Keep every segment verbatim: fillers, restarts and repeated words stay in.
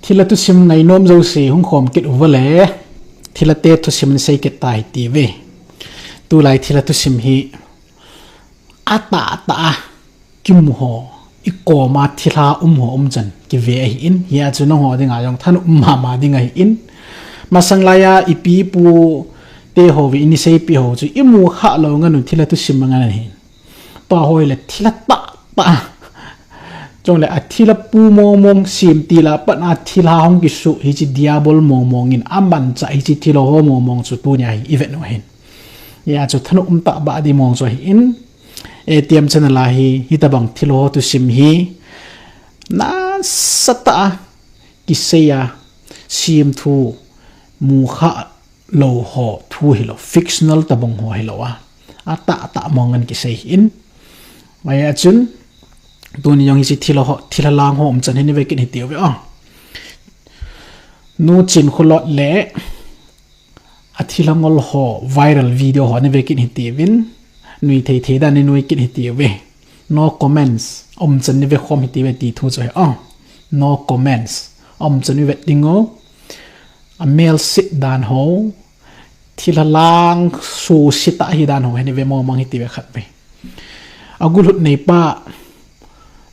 Thilha thusim ngainom jouse hung khom kit uva le, thilha te thusim in sei kit tai ti ve. Tulai thilha thusim hi atah tah a kimu ho, i koma thilha um ho um chan kive ahi in, hia chu nangho dinga jong thanop um mama ding ahi in. Masang laiya ipi ipu te ho ve ini seipi ho chu imu kha lou ngan u thilha thusim ngan ahi. Tua hoi le thilha tah tah. Chong le a thilha pu mong mong sim ti la pan a thilha hong kisu hi chi diabol mong mong in a man cha hi chi thilha ho mong mong chu tunia hi i vet u hin. Hia chu thanop um tah ba di mong chu hi in. A T M channel a hi, hitabang thilha ho thusim hi. Nasatah a kisei a sim thu mu kha lou ho thu hilou, fictional tabang ho hilou a. Atah tah mong ngan kisei hi in. Mai a chun, tuni jong hi chi thilha ho, thilha lang ho um chan hi ni ve kit hi ti ve o. Nu Chin Khulot le a thilha ngol ho viral video ho ni ve kit hi ti vin. Nui thei thei dan ni nui kit hi ti ve. No comments. Um chan ni ve khom hi ti ve ti thu chu hi o. No comments. Um chan ni ve ding o. A mel sit dan ho, thilha lang su sit a hi dan ho, heni ve mong mong hi ti ve khat ve. A gulhut nei pa,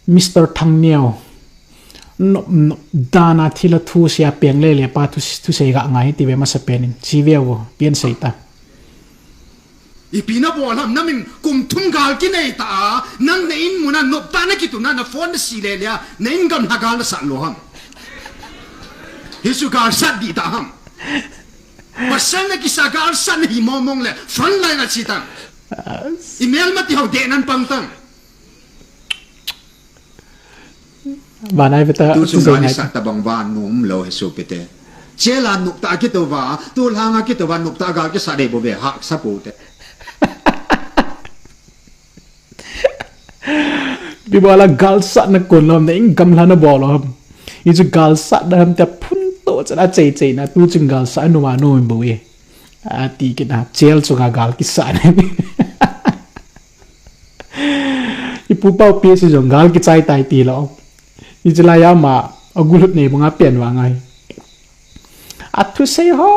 Mister Thangneo, nop, nop dan a thilha thu sia peng le le pa thu, thu sei ga ngai hi ti ve masa pen in, chi ve vo, pian sei ta. Ipi na bol ham, na min kum thum gal kinei ta a, nang na in muna nop ta na kitu na, na phone na si le le a, na in gamla gal na sat lou ham. Hi chu gal sat di ta ham. Pasal na kisa gal sat na hi mong mong le, front line a chi tang. Email ma ti ho de nan pang tang. Banai ve ta, tu tu chung zai gal nai sat ta. Tabang va num lou hi su pite. Chela nop ta kito va, tu langa kito va nop ta gal kisa de bo ve hak sa pu te. Bi bola gal sat na kun lom na in gamla na bol lom. I chu gal sat na ham ta phun to cha na chei chei na tu chung gal sat nu ma nu bo e. A ti kit na chel chu ga gal kisa na. I pu pau pi si jong gal kichai tai ti lo. I chilai ama a gulhut nei banga pian va ngai. A thusei ho,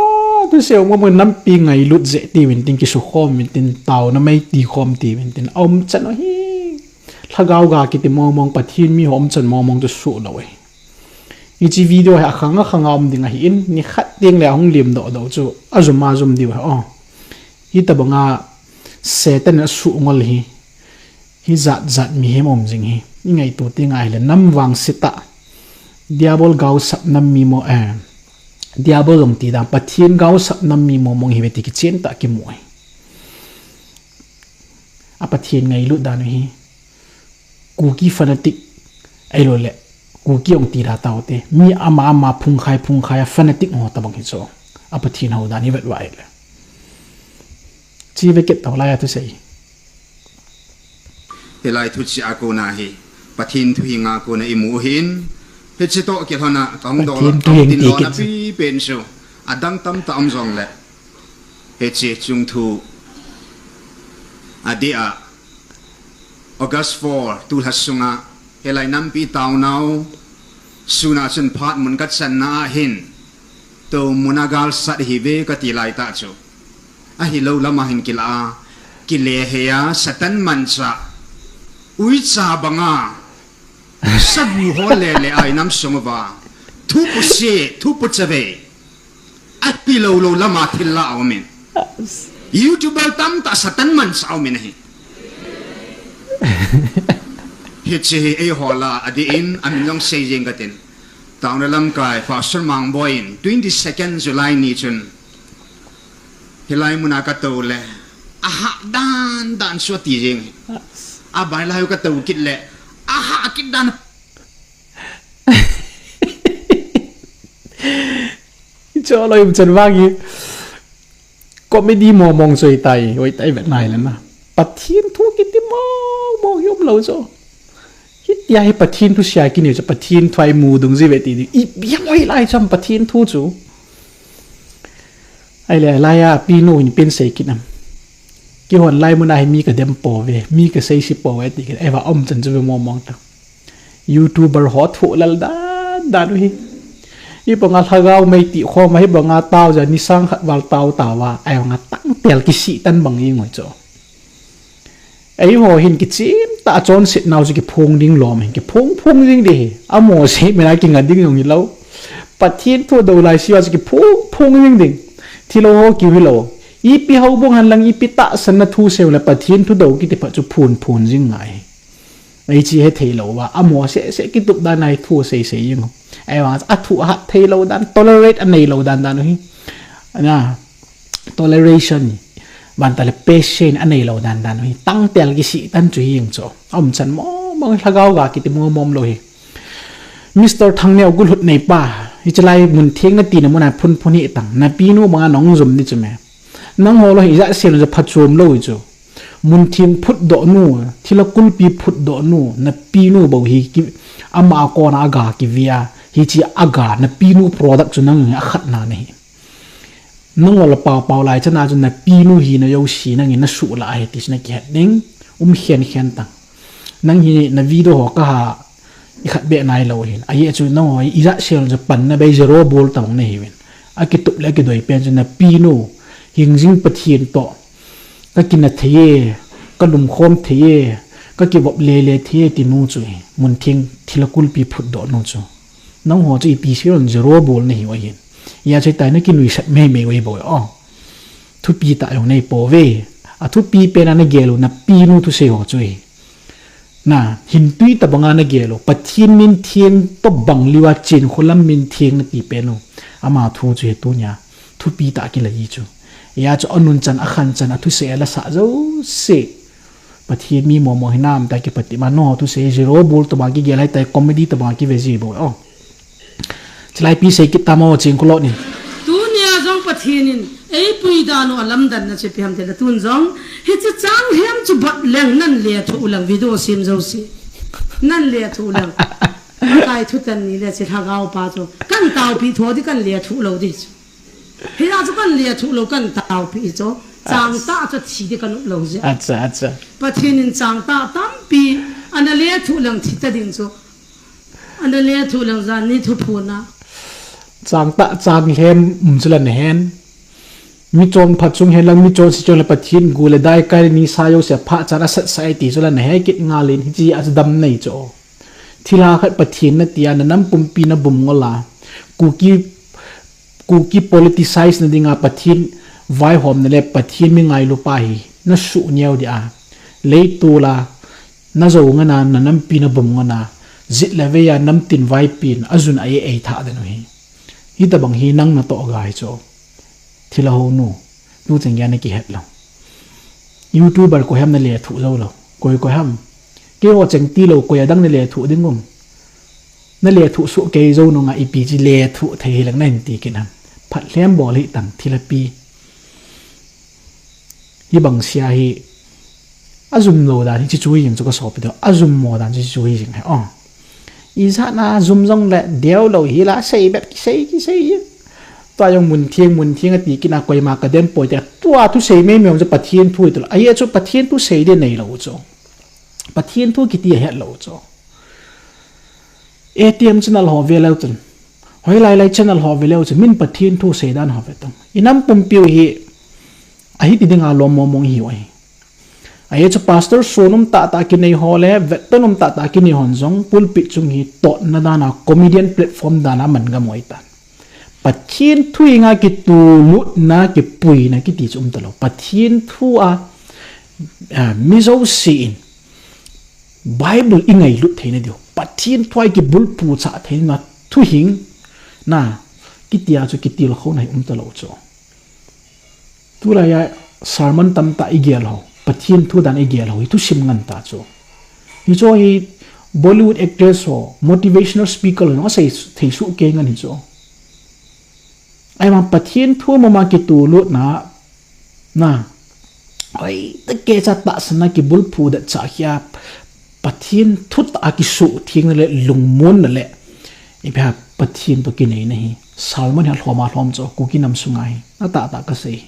thusei ho, mo mo nampi ngailut je ti vin tin kisu khom vin tin tau na mai ti khom ti vin tin. A um chan o hi. Lhagao ga kiti mong mong Pathen mi ho um chan mong mong chu su lo e. Hichi video hi akhang akhang a um ding ahi in, ni khat ding le ahung lim doh doh chu a zum a zum diu hi o. Hitabanga Satan in asuh ngol hi, hi jat jat mihem um jing hi. I ngaitu ti ngai le nam vang sita. Diabol gaosap nam mi mo, eh, Diabol jong ti dan, Pathen gaosap nam mi mo mong hi ve ti kichen ta kimu hi. A Pathen ngailut dan hi. Kuki fanatic, ahilou le, Kuki ong ti da tau te, mi ama ama phungkhai phungkhai a fanatic ho tabang hi chu, a Pathen ho dan hi vet vai le. Chi ve kit tau lai a thusei. Hilai thu chi a kona hi, Pathen thu hi nga kona i mu hin, hichi to kit hona, kong do Pathen thu hi tin ti lo kit na chu. Pi pen chu, adang tam ta um jong le. Hichi chung thu, a di a, August four, tulha sunga, hilai nampi taonau, suna chun phat mun ka channa a hin, to muna gal sat hi ve ka ti lai ta chu. Ahilou lama hin kila a, kile he a, Satan mancha, uicha banga, sagu ho le le ai nam sung uva, thu pu se, thu pu chave. Api lou lou lama thil la a um in. YouTuber tamtah Satan mansa a um in ahi. Hichi hi eiho la a di in, a min jong sei jing ka tin. Taona lamkai, Pastor Mangboi in, twenty second July ni chun. Hilai muna ka to le, a ha dan dan sua ti jing. A bai lai ka to kit le, a ha kit dan. Cho loi chan vang hi. Comedy mong mong choi tai, oi tai vet nai le na. Pathen thu kiti mong mong hi um lou cho. Hitia hi Pathen thu sia kini cho Pathen thu ai mu dung ji ve ti di. I biang oi lai cham Pathen thu chu. Ai le lai a pi nu hin pen sei kit nam. Kihon lai muna hi mi ka dem po ve, mi ka sei si po ve ti kit. Ai va om chan chu ve mong mong ta. YouTuber ho thu lal dan dan u hi. Hibanga lhagao mei ti khoma hibanga tao ja nisang khat val tao tao a, ahivanga tangtel kisih tan bang i ngoi chu. Eiho hin kichim ta chonset nau chu kiphong ding lom hin kiphong phong ding di hi. Amo se mena kinga ding jong hilou. Pathen thu do lai siva chu kiphong phong ding ding. Thilou ho kiu hilou. Ipi houbung hanlang ipi tahsan na thu seu le Pathen thu do kiti phat chu phun phun jing ngai. Ei chi he thei lou va, amo se se kitup dan a hi thu sei sei jing. Ahivang a thu ahat thei lou dan, tolerate anei lou dan dan u hi. Na, toleration, vanta le patient anei lou dan dan u hi. Tangtel kisih tan chu hi jing chu. Aum chan mo, mo lhagao ga kiti mo mom lou hi. Mister Thangneo gulut nei pa, hiche lai mun theng na ti na mun a phun phun hi tang, na pinu banga nong jum ni chu me. Nangho lou hi ijat sel u ja phachom lou hi chu. Mun theng phutdoh nu, thilha kulpi phutdoh nu, na pinu bou hi ki, ama a kona aga kivia, hiche aga, na pinu product chu nang hi akhatna nahi. Nangho la pao pao lai chana chu na pinu hi na jouse nangin na suh la ahi ti chu na kihet ding, um khen khen tang. Nang hi na video ho kaha, ikhat beh nai lou hin. Ahi chu nangho hi ijat sel u ja panna bei zero bol tabang nahiuvin. Akitup le akidoi pen chu na pinu, hingjing Pathen toh. Ka kina thei e, ka lumkhom thei e, ka kivop lele thei e ti nu chu hi, mun theng thilha kulpi phutdoh nu chu. Nangho chu ipi sei lon zero bol nahiu ahin. Hijeh chun tai na kinuisat mei mei u hi bou o. Thupi tah jong nei pouve. A thupi pen a na gel u na pinu thusei ho chu hi. Na, hin tui tabanga na gel u. Pathen min theng toh bang liu a chen kholam min theng na ti pen u. Ama thu chu hi tunia. Thupi tah kila hi chu. Hijeh chun anun chan, akhan chan, athusei, alasah jouse. Pathen mi momo hinam ta kipatep ma nangho thusei zero bol tabang kigel hai tai comedy tabang kive ji bou o. Chilai pi sei kit tamo ching kulot ni. Tunia jong Pathen in eipui dan u alamdanna chu ipi ham tile tun jong. Hiche chang hiam chu bat leng nan lethuh u lang video sem jouse. Nan lethuh u lang. Kai thu tan ni le che lhagao pa chu. Kan taopi tho di kan lethuh lou di chu. Hia chu kan lethuh lou kan taopi chu. Chang tah chu thi di kan up lou jeh. Acha, acha. Pathen in chang tah tampi ana lethuh lang thi ta ding chu. Ana lethuh lang jan ni thuphon a. Chang tah chang lhem um chu la na hen. Mi chonpha chung hen lang mi chonse chung le Pathen gu le daikai le nisa jouse phat chan asat sa e ti chu la na he kit ngal in hiche a chu dam nei chu. Thilha khat Pathen na tia na nam pumpi na bum ngol a. Kuki, Kuki politicize na dinga Pathen vaihomna le Pathen mi ngailu pa hi na suh neo di a. Leitol a na jou ngan a, na nampi na bum ngan a, jit le vei a namtin vaipin, ajun a ei ei thah den u hi. Hitabang hi nang natoh gai chu. Thilha hou nu, tu cheng gei a na kihet lou. YouTuber koi ham na lethuh jou lou. Koi koi ham. Keiho cheng tilou koi adang na lethuh ding um. Na lethuh soh kei jou nunga ipi chi lethuh thei hi lang na hin ti kit ham. Phat lhem bol hi tang thilha pi. Hibang sia hi ajum lou dan hi chu hi jing chu ka sopi toh. Ajum mo dan chu hi jing he o. Ijat na jum jong le deu lou hi la sei bep kisei kisei hi. Tua jong mun theng mun theng ati kit na koima ka den poi te. Tua thusei mei mei jong chu Pathen thu hi tu la. Ahi chu Pathen thusei di nei lou chu. Pathen thu kiti ahet lou chu. ATM channel ho ve leu chun. Hoilai lai channel ho ve leu chun. Min Pathen thu sei dan ho ve tang. I nam pumpiu hi. Ahi ti dinga lom mong mong hi u ahi. Ahi chu pastor son um tah tah kinei ho le, vet ton um tah tah kinei hon jong, pulpit chung hi totna dan a, comedian platform dan a man gam u ahi tan. Pathen thu henga kitulutna, kipuina, kiti chu um talou. Pathen thu a, a, mi jouse in, Bible i ngailut theina diu. Pathen thu a i kibulphu chah theina thuhing na kitia chu kitilkhouna hi um talou chu. Tulai a sermon tamtah i gel ho, Pathen thu dan i gel ho, hi thusim ngan ta chu. Hichu hi Bollywood actress ho, motivational speaker ho, asei thei soh kei ngan hichu. Ahivang Pathen thu mama kitulutna, na, hoitah kei cha tahsanna kibulphu det cha hia, Pathen thutah a kisuhthengna le lungmonna le, ipi ham Pathen toh kineina hi, sermon hi alhom alhom chu, Kuki nam sunga hi, na tahtah kasei.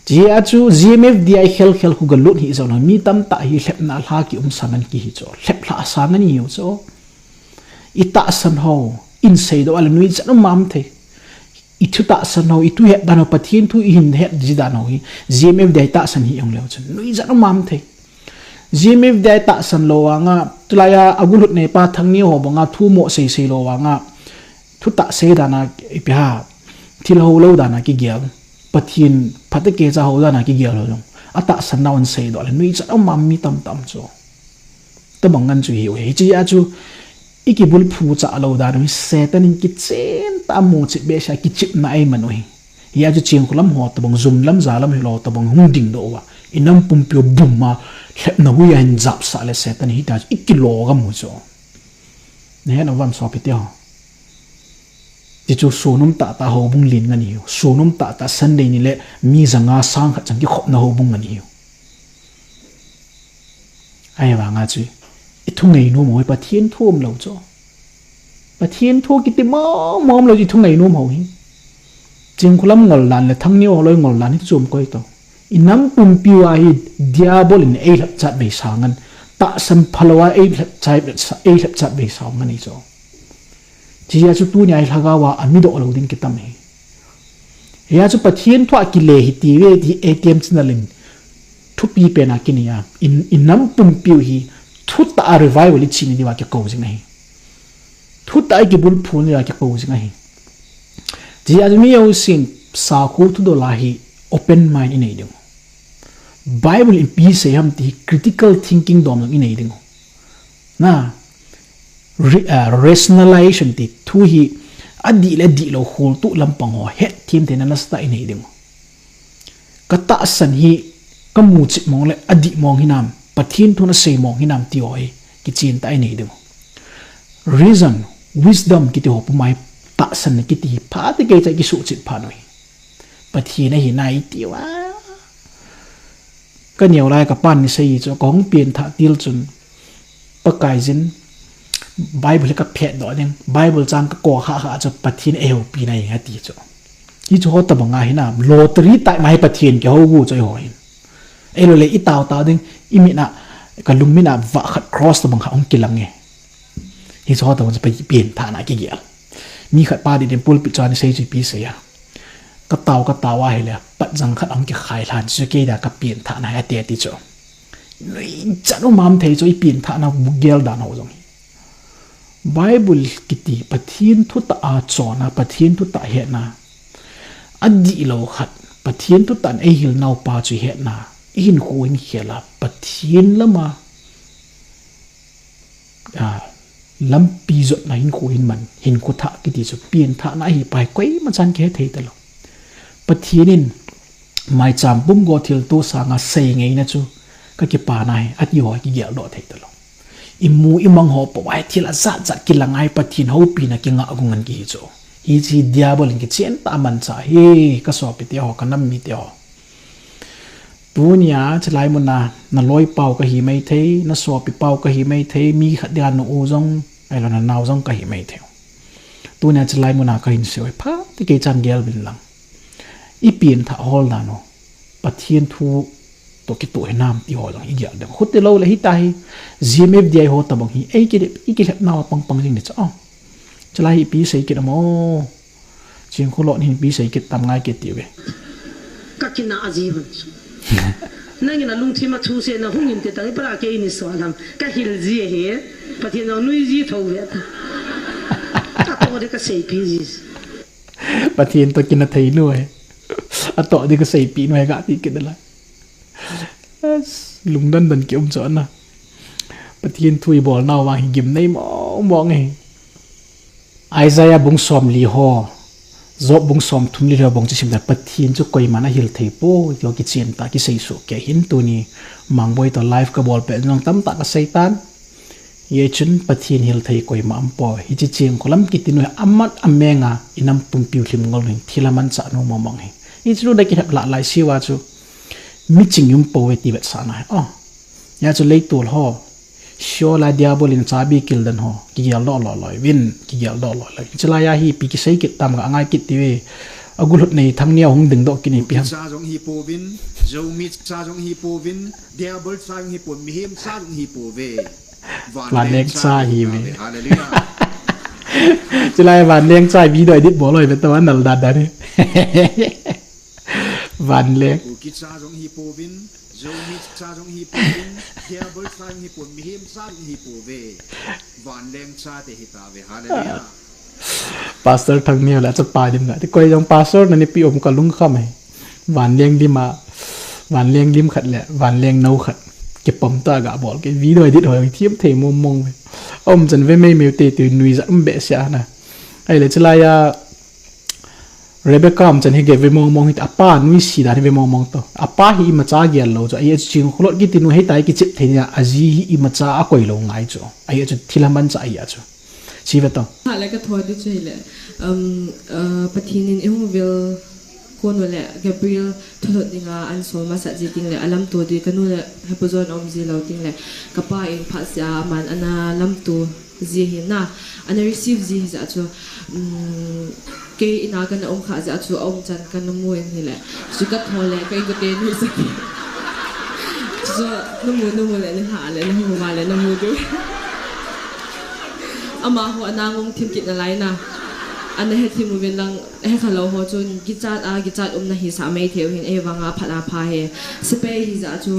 Hijeh a chu GMFDI khel khel khu galut hi jong le, mi tamtah hi lhepna lha kium sang ngan kihi chu, lhep lha sang ngan hiu chu. I tahsan ho, In seidoh a le nuijat um mam thei. I thu tahsan ho, i thu het dan ho, Pathen thu i hin het ji dan ho hi, G M F D I tahsan hi jong leu chun nuijat um mam thei. G M F D I tahsan lou vanga, tulai a agulhut neipa Thangneo ho banga thu mo seisei lou vanga, thu tah sei dan a ipi ham, thil ho lou dan a kigel, Pathen phatah a kicha ho dan a kigel ho jong, atahsan nau in seidoh le nuijat um mam mi tamtah um chu. Tobang ngen chu hiu hi. Hiche a chu i kibulphu cha lou dan u hi, Satan in kichen tah a muchit behseh a kichepna eiman u hi. Hia chu Chingkholam ho tobang, Jum lam, Ja lam hilou tobang hung dingdoh uva, i nam pumpi u bum a lhepna hui a hin japsah le Satan hita chu i kilo gam u chu. Nahet nom uvam sopite ho. Ti chu sun um tah tah houbung len ngen ihiu. Sun um tah tah Sunday ni le mi ja nga sang khat chang kikhopna houbung ngen ihiu. Ahivanga chu i thu ngainom u hi Pathen thu umlou chu. Pathen thu kiti mong mong umlou chu i thu ngainom u hi. Chingkholam ngol dan le Thangneo ho loi ngol dan hi chu um koi to. I nam pumpi uva hi Diabol in eilhepchat beisa ngen. Tahsan phalou a eilhepchat, eilhepchat beisa ngen ahi chu. Hiche a chu tunia hi lhagao a amidoh lou ding kitam ahi. Hia chu Pathen thu a kile hite ve ti A T M channel in thupi pen a kinei a, i, i nam pumpi u hi thutah a revival i chena diuva kikou jing ahi. Thutah a i kibulphu na diuva kikou jing ahi. Hiche a chu mi jousen sakhu thudol a hi open mind i nei ding u. Bible in ipi sei ham ti hi critical thinking dom jong i nei ding u. Na, re-, ah, rationalization ti thu hi adih le adihlou kholtoh lampang ho hetthem theina nasatah i nei ding u. Ka tahsan hi ka muchit mong le adih mong hinam, Pathen thun asei mong hinam ti ho hi kichen tah a i nei ding u. Reason, wisdom kiti ho puma hi tahsanna kiti hi phat a kei cha kisuhchet phat u hi. Pathen ahi nai ti uva. Ka neo lai ka pan ni sei chu ka hung pen thah til chun Pakaiyin Bible ka phet doh ding. Bible chang ka ko kha kha chu Pathen eihoupi nai ati chu. Hichu ho tobang a hinam, lottery tai mai Pathen kihou gu chu eiho hin. Eilou le i tao tao ding, i mit a, ka lungmit a vah khat cross tobang kha hung kilang e. Hichu ho tobang chu Pathen pen thah na kigel. Mi khat pa di din pulpit chu ani sei chu ipi sei a. Ka tao, ka tao ahile, patjang khat ahung kikhai lhan chu kei dia ka pen thah na ati ati chu. Nuijat um mam thei chu i pen thah na gel dan ho jong hi. Bible kiti Pathen thutah a chonna, Pathen thutah hetna. Adihlou khat, Pathen thutah in eihil nau pa chu hetna. I hinkho hin khel a, Pathen lama a, lampi jotna hinkho hin man, hinkho thah kiti chu pen thah na ahi pa hi koima chan kihe thei talou. Pathen in maicham pum go thilto sanga sei ngeina chu ka kipa na hi, ati ho kigel doh thei talou. I mu i mang ho pou a hi thil ajat jat kilang a hi Pathen houpina kingah gu ngen kihi chu. Hiche hi Diabol in kichen tah a manchah hi ka sopite ho, ka nam mite ho. Tunia, chulai muna, na loi pau ka hi mai thei, na sopi pau ka hi mai thei, mi khat dia na u jong, ailou na nao jong ka hi mai thei. Tunia, chulai muna ka hin sei u hi phat a kei chan gel uvin lang. I pen thah hol dan u, Pathen thu toh kitoh hinam ti ho jong i gel ding. Khuti lou le hita hi, G M F D I ho tobang hi, ei ki, i kilhep nau a pang pang jing ni chu. Oh. Chulai hi ipi sei kit am o. Chingkholon hin ipi sei kit tam ngai kit ti ve. Ka kinah ji hon chu. Nangin a lungthim a thu sei na hung in ti tang i para kei ni so lam. Ka hil ji ahi. Pathen jong nui ji tho ve ta. Atoh di ka seipi ji. Pathen toh kina thei nu e. Atoh di ka seipi nu e ka ti kit lai. Lungdon don ki um chu ana. Pathen thu i bol nau vang hi gimnei mong mong e. Isaiah bung somli ho, Job bung somthum li ho bang chu sim dan, Pathen chu koiman ahil thei poi, ti ho kichen tah a kisei soh kei hin tuni Mangboi toh live ka bol pet jong tamtah ka sei tan. Hichun Pathen hil thei koima um poi. Hiche Chingkholam kiti nu hi amat ameng a i nam pumpi u lhim ngol nu hin thil amanchah nu mong mong hi. Hichu na kilhep lah lai siu a chu miching um poi ti vetsahna hi. Oh. Hia chu leitol ho. Sheol a Diabol in chabi kil den ho. Kigel doh loi loi uvin, kigel doh loi loi uvin. Chulai a hi ipi kisei kit tam ka ngai kit ti ve. Agulhut nei Thangneo hung dingdoh kit ni ipi ham. Cha jong hi pouvin, Zomi cha jong hi pouvin, Diabol cha jong hi pouvin, mihem cha jong hi pouve. Vanleng cha hi ve. Hallelujah. Chulai Vanleng cha video edit bol loi ve to anal dan dan hi. Vanleng. Kuki cha jong hi povin, Zomi cha jong hi povin, Hebrew cha jong hi povin, mihem cha jong hi pove. Vanleng cha te hi ta ve, hallelujah. Pastor Thangni le chapa dim na. Ti koi jong pastor na ni pi um ka lung kham hai. Vanleng dim a, Vanleng dim khat le Vanleng nau khat. Kipom ta ga bol ke video edit hoi thiam thei mong mong ve. Um chan ve mei meu te tu nui za um be sia na. Ai le chulai a Rebecca um chan hi ge ve mong mong hi apa nui si dan hi ve mong mong to. Apa hi ima cha gel lo cho. Ai chu Chingkhulot kiti nu hei tai kichip thei nia aji hi ima cha a koi lo ngai cho. Ai chu thil a man cha ai chu. Si ve to. Ha le ka thua di chu hi le. Um, uh, Pathin in i hung vil Ko nu le Gabriel thulhut dinga an sol masa ji ting le alamto di ka nu le Hepuzon om ji lo ting le ka pa in phat sia man ana lamto ji hi na ana receive ji hi ja chu, um, kei ina kana um kha ja chu a um chan kana mu in hi le chu ka tho le ka in ko te nu sa chu nu mu nu mu le ni ha le nu mu ma le nu mu du ama ho ana ngong thim kit na lai na ana he thim u vin lang He kha lo ho chun kichat a, kichat umna hi sa mai theu hin ei vanga phat a pha he. Sepai hi ja chu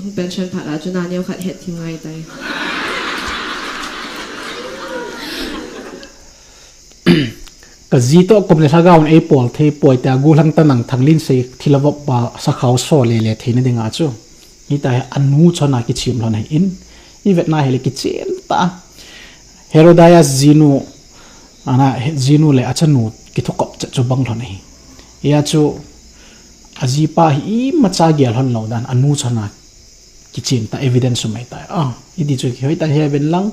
hung pension phat a chu na neo khat het thim ngai tai. Ka ji to kum le lhagao ei pol thei poi ta gu hlang ta nang thang lin sei thil a vop ba sa khau so le le thei na dinga chu. Hi ta he anu chona kichim lhon a hin. I vetna he le kichim ta. Herodias jinu Ana he jinu le achanu kithukop chet chu bang lhon ahi. Ia chu ajipa hi imacha gel lhon lo dan anu chona kichim ta evidence sumai ta. Ah, iti chu kihoi ta he ven lang.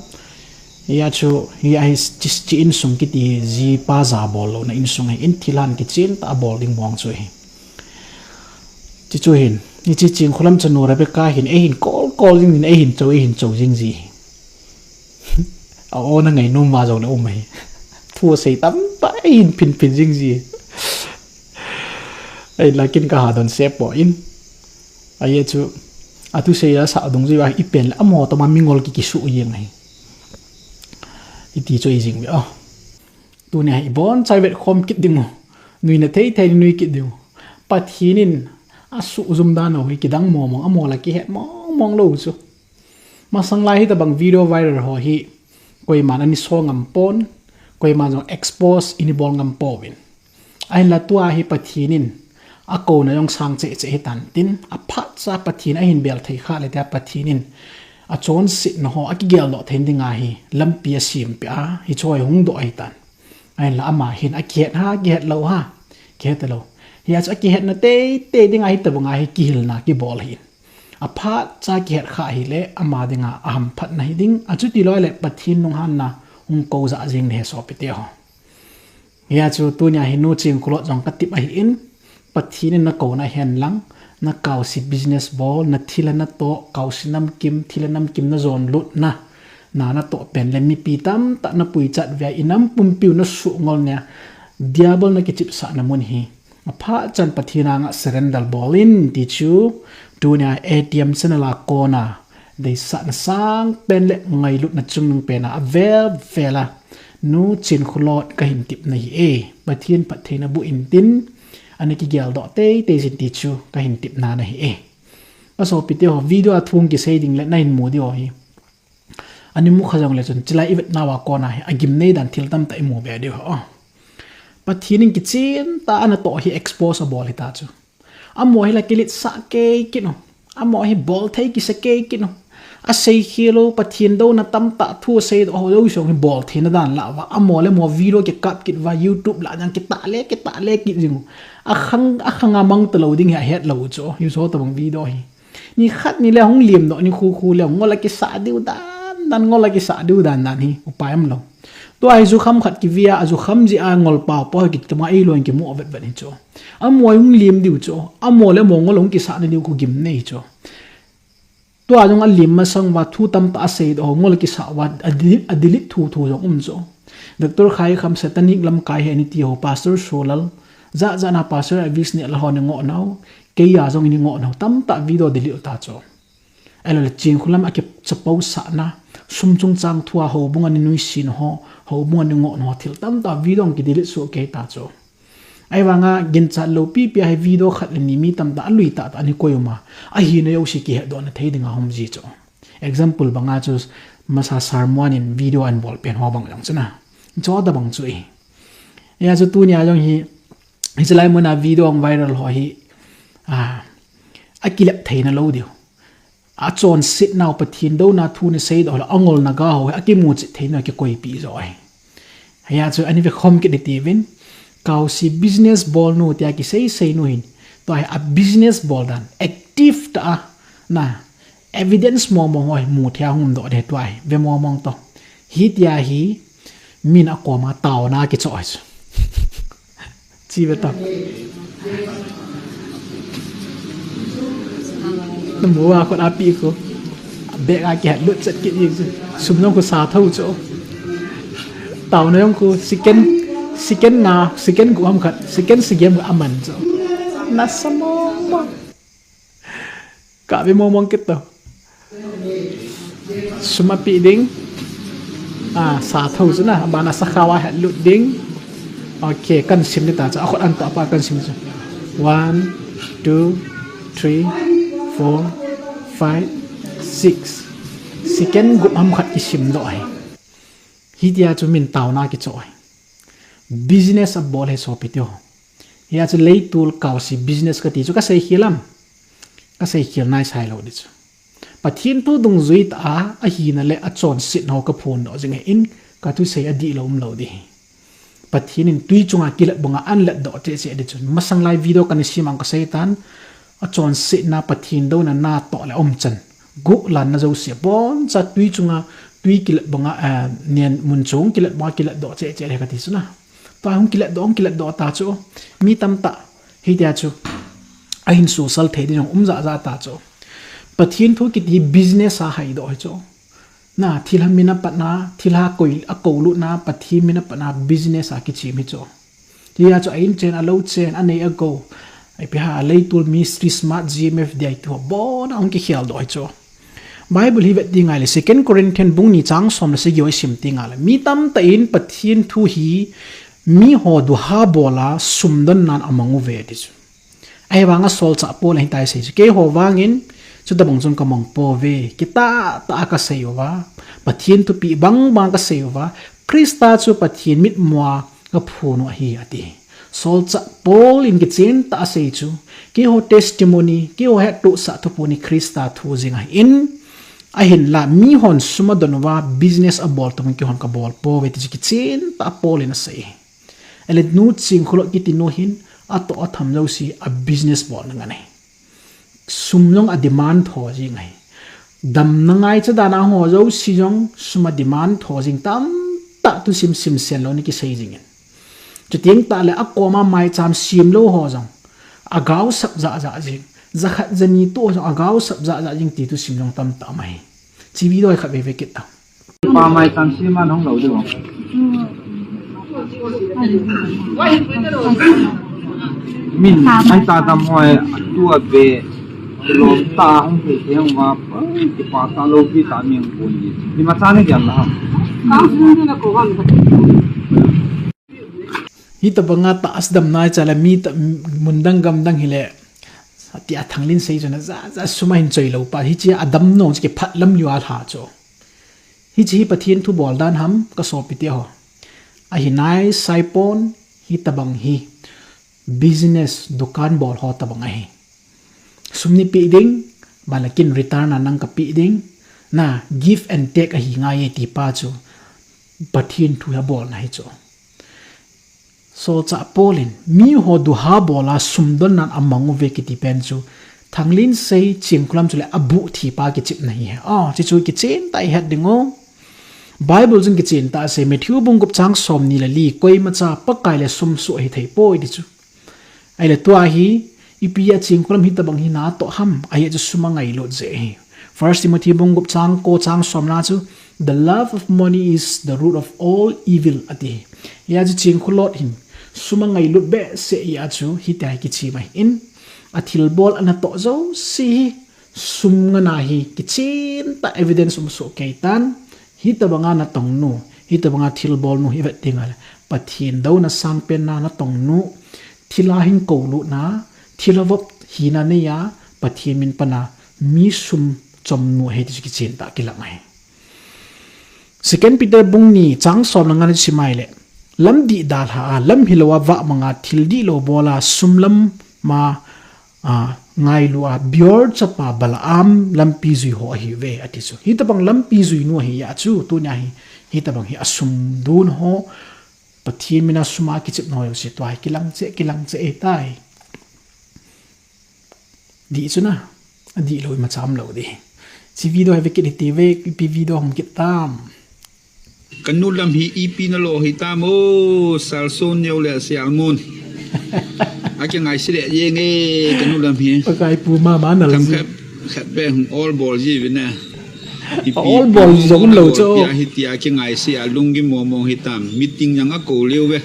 Ia chu hi ahi chi, chi insung kiti jipa ja bol lo na insung ahi in thil han kichim ta bol ding mong chu hi. Chi chu hin, ni chi Chingkhulam chanu Rebecca hin, ei hin kol kol jing hin, ei hin cho, ei hin cho jing ji. A o na ngai nom ma jong le um ahi. Thu a sei tam ta, ei hin phin phin jing ji. Ei lakin ka ha don se po in. Ai chu, a thu sei a sa dung ji va i pen le amo to ma mingol ki kisu jing ahi. Iti chu i jing ve o. Tunia hi i bonchai vet khom kit ding u. Nuina thei thei nui kit ding u. Pathen in a suhjum dan u hi kidang mong mong, amo la kihet mong mong lou chu. Masang lai hi tabang video viral ho hi koiman ana so ngam pon, koiman jong expose ana bol ngam pouvin. Ahinla tua hi Pathen in a kouna jong sang cheh cheh hitan tin, a phat cha Pathen a hin bel thei kha le tia Pathen in a chonsetna ho a kigel doh theina dinga hi lampi a sem peh a, hi chu hi hung doh ahitan. Ahinla ama hin a kihet ha, kihet lou ha, kihet lou. Hi a chu a kihetna tei tei dinga hi tabanga hi kihilna kibol ahin. A phat cha kihet kha hi le ama dinga a hamphatna hi ding, a chuti loi le Pathen lunghanna hung ko ja jing le he sopi te ho. Hia chu tunia hi nu Chingkhulot jong ka tip ahi in, Pathen in na kouna hen lang, na kaosi business bol, na thil a na toh, kaosi namkim, thil a namkim na jon lut na, na na toh pen le mipi tamtah na puichat ve a, i nam pumpiu na suh ngol nia, diabol na kichipsah na mun hi. A phat chan Pathen anga surrender bol in ti chu, tunia A T M channel a kona, Deisahna sang pen le ngailutna chungnung pen a avel vel a nu Chingkhulot ka hin tip na hi e. Pathen phattheina boh in tin, ana kigel doh tei tei jin ti chu ka hin tip na na hi e. Ka sopi te ho, video a thu kisei ding le na hin mu diu hi. Ana mu kha jong le chun chilai i vet nauva kona hi a gimnei dan thil tamtah i mu be diu ho. Pathen in kichen tah a ana toh hi expose a bol hi ta chu. Amo hi la kiletsah kei kit u. Amo hi bol thei kisa kei kit u. A sei khel u, Pathen douna tamtah thu a sei doh ho jouse hi bol theina dan lah uva. Amo le mo video kikap kit uva, YouTube lah jong kitah le, kitah le kit jing u. A khang, a khang a mang ta lou ding hi a het lou u chu. Hiche tabang video hi. Ni khat ni le hung lim doh ni khu khu le ngol a kisah diu dan dan, ngol a kisah diu dan dan hi. Upai um lou. Tua hi jukham khat kive a, a jukham jeh a ngol pao pao hi kiti tuma eilou in kimu vet vet hi chu. Amo hung lim diu chu. Amo le amo ngol hung kisah na diu khu gimnei chu. Tua jong a lim masang uva thu tamtah a sei doh ho ngol kisah uva a delete, a delete thu thu jong um chu. Doctor Khaikham satanic lamkai hi ani ti ho, Pastor Solal. Jat jat na Pastor Avis ni la ho ni ngoh nau. Kei a jong ni ngoh nau. Tamtah video delete u ta chu. Ahilou le Chingkhulam a kichapo sahna, Sum chungchang thua houbung a ni nuisin ho, houbung a ni ngoh ho thil tamtah video hung kidelete soh kei ta chu. Ahivanga ginchat lou pipi a hi video khat le ni mi tamtah alui tahtah ana koi um a. Ahina jouse kihetdohna thei dinga hung um ji chu. Example banga chu masa Sarmuan in video ahin bol pen ho bang jong chu na. Chu tabang chu ahi. Hijeh chun tunia jong hi, hiche lai muna video hung viral ho hi, a, akilep theina lou diu. Achonsetnau Pathen douna thu ana seidoh le angolna ga ho hi akimuchet theina kikoipi jo ahi. Hijeh chun ana vekhom kit ding tivin, Kaosi business bolnu tia kiseisei nu hin, tua hi a business bol dan, active tah a, na, evidence mong mong ho hi mu thei a hung umdoh ding tua hi, ve mong mong to. Hitia hi, min akoma taona kichoh ahi chu. Chi ve ta. Namu a khut api khu. Bag a kihet lut chet kit jeng chu. Sum jong khu sa thou chu. Taona jong khu second, second nga, second gup ham khat, second sagi ham khat aman chu. Nasa mong mong. Ka ve mong mong kit to. Sum api ding. A, sa thou chu na, abana sakhao a het lut ding. Ok, kahin sim ding ta chu, akhut antoh pa kahin sim chu. One, two, three, four, five, six. Second gup ham khat kisim doh ahi. Hitia chu min taona kichoh ahi. Business abol ahi sopi teho. Hijeh chun leitol Kaosi business kati chu kasei khel am. Kasei khel naisai lou ding chu. Pathen thu dungjui tah a, ahina le achonsetnau kaphondoh jing ahin, kathusei adihlou umlou ding ahi. Pathen in twi chunga kilet banga ahin letdoh cheh cheh ding chun. Masang lai video kana sem a kasei tan, achonsetna Pathen douna natoh le umchan. Guhlanna jouse, aboncha twi chunga, twi kilet banga, eh, nen mun chung kilet banga kiletdoh cheh cheh ding kati chu na. Tua hung kiletdoh, hung kiletdoh ta chu. Mi tamtah, hitia chu. Ahin sosal thei ding jong um ja ja ta chu. Pathen thu kiti business a haidoh hi chu. Na, thilha min apatna, thilha koi, akoulutna, Pathen min apatna business a kichem hi chu. Hijeh chun a in chen, alou chen, anei agou. Ipi ham, leitol mystery smart G M F D I tu ho, abona hung kikheldoh hi chu. Bible hi vet ding ngai le, Second Corinthian bung ni chang som le sagi ho isim ding ngai le. Mi tamtah in Pathen thu hi, miho duha bol a, sumdon nan amang uve ti chu. Ahivanga solchah Paul in hitia asei chu, keiho vangin, chutabang chun kamang pouve, kitah tah a kasei uva, Pathen thupeh bang bang kasei uva, Christa chu Pathen mitmu a kaphon u ahi, ati. Solchah Paul in kichen tah a asei chu, keiho testimony, keiho hettohsah thuphon hi Christa thu jing ahin, ahinla mihon sum adon uva business abol tobang keihon kabol pouve ti chu kichen tah a Paul in asei. Ahile nu Chingkhulot kiti nu hin, atoh atham jouse a business bolna ngen ahi. Sum jong a demand tho jing ahi. Damna ngaicha dan a ho jouse jong sum a demand tho jing tamtah thusim simsen lou na kisei jing in. Chuteng tah le akoma maicham sem lou ho jong agaosap ja ja jing. Jakhat jani toh jong agaosap ja ja jing ti thusim jong tamtah um ahi. Chi video hi khat veve kit ta. Pa maicham sem a hung lou ding. Min, ai ta dam hoi, tu a be, lom ta hung thei thei hung va, ai, kipa ta lou pi ta mi hung pon di. Ima cha na gel la ham. Hitabanga tah a damna i cha le mi ta, mun dang gam dang hile, tia Thanglinsei chu na ja ja sum ahin choi lou pa, hiche a dam nung chu kiphat lam liu a lha chu. Hiche hi Pathen thu bol dan ham ka sopi teho. Ahi naisai pon, hitabang hi business dukan bol ho tabang ahi. Sum nei pe ding, bana kin return a nang ka pe ding, na give and take ahi ngai e ti pa chu Pathen thu hi abolna hi chu. Solchah Paul in, miho duha bol a sumdon nan amang uve kiti pen chu, Thanglinsei Chingkhulam chule abuh thi pa kichepna hi ahi. Ah, hichu kichen tah a i het ding u. Bible chun kichen tah a asei, Matthew bung gup chang som ni le li, koima cha Pakai le sum soh ahi thei poi ti chu. Ahile tua hi, ipi a Chingkhulam hitabang hi natoh ham, ahi chu sum angailut jeh ahi. First Timothy bung gup chang ko chang som na chu, "The love of money is the root of all evil," ati. Hia chu Chingkhulot hin, sum angailut behseh hia chu, hitia hi kichim ahin, athilbol anatoh jouse hi, sum ngana hi kichen tah evidence um soh kei tan, Hitabanga natongnu, hitabanga thilbolnu hi vet ding ahile, Pathen douna sangpenna natongnu, thilha hin koulutna, thilha vop hina neiya, Pathen min pana mi sum chomnu ahi ti chu kichen tah a kilang ahi. Second Peter bung ni chang som le nga na chu sim ahile, lam dihdalha a, lam hilou a vahmang a, thil dihlou bol a, sum lam ma, a, ngailu a, Beor chapa Balaam lampi jui ho ahiuve, ati chu. Hitabang lampi juinu ahi a chu, tunia hi, hitabang hi asum dun ho, Pathen mina sum a kichepna ho jouse tua hi kilang cheh, kilang cheh ahitai. Dih chu na, adihlou imacha umlou ding. Hiche video hi ve kit hite ve, ipi video hung kit tam. Kanu lam hi ipi nalo hitam o, Salson Neo le Sialmun. Akingaise le jeng e, kanu lam hi. Pakai pu mama nal ji. Khat, khat be hung ol bol ji uve na. Ipi ol bol ji jong umlou chu. Ipi ahi tia kingaise a lunggim mong mong hitam. Meeting jong akou leu ve.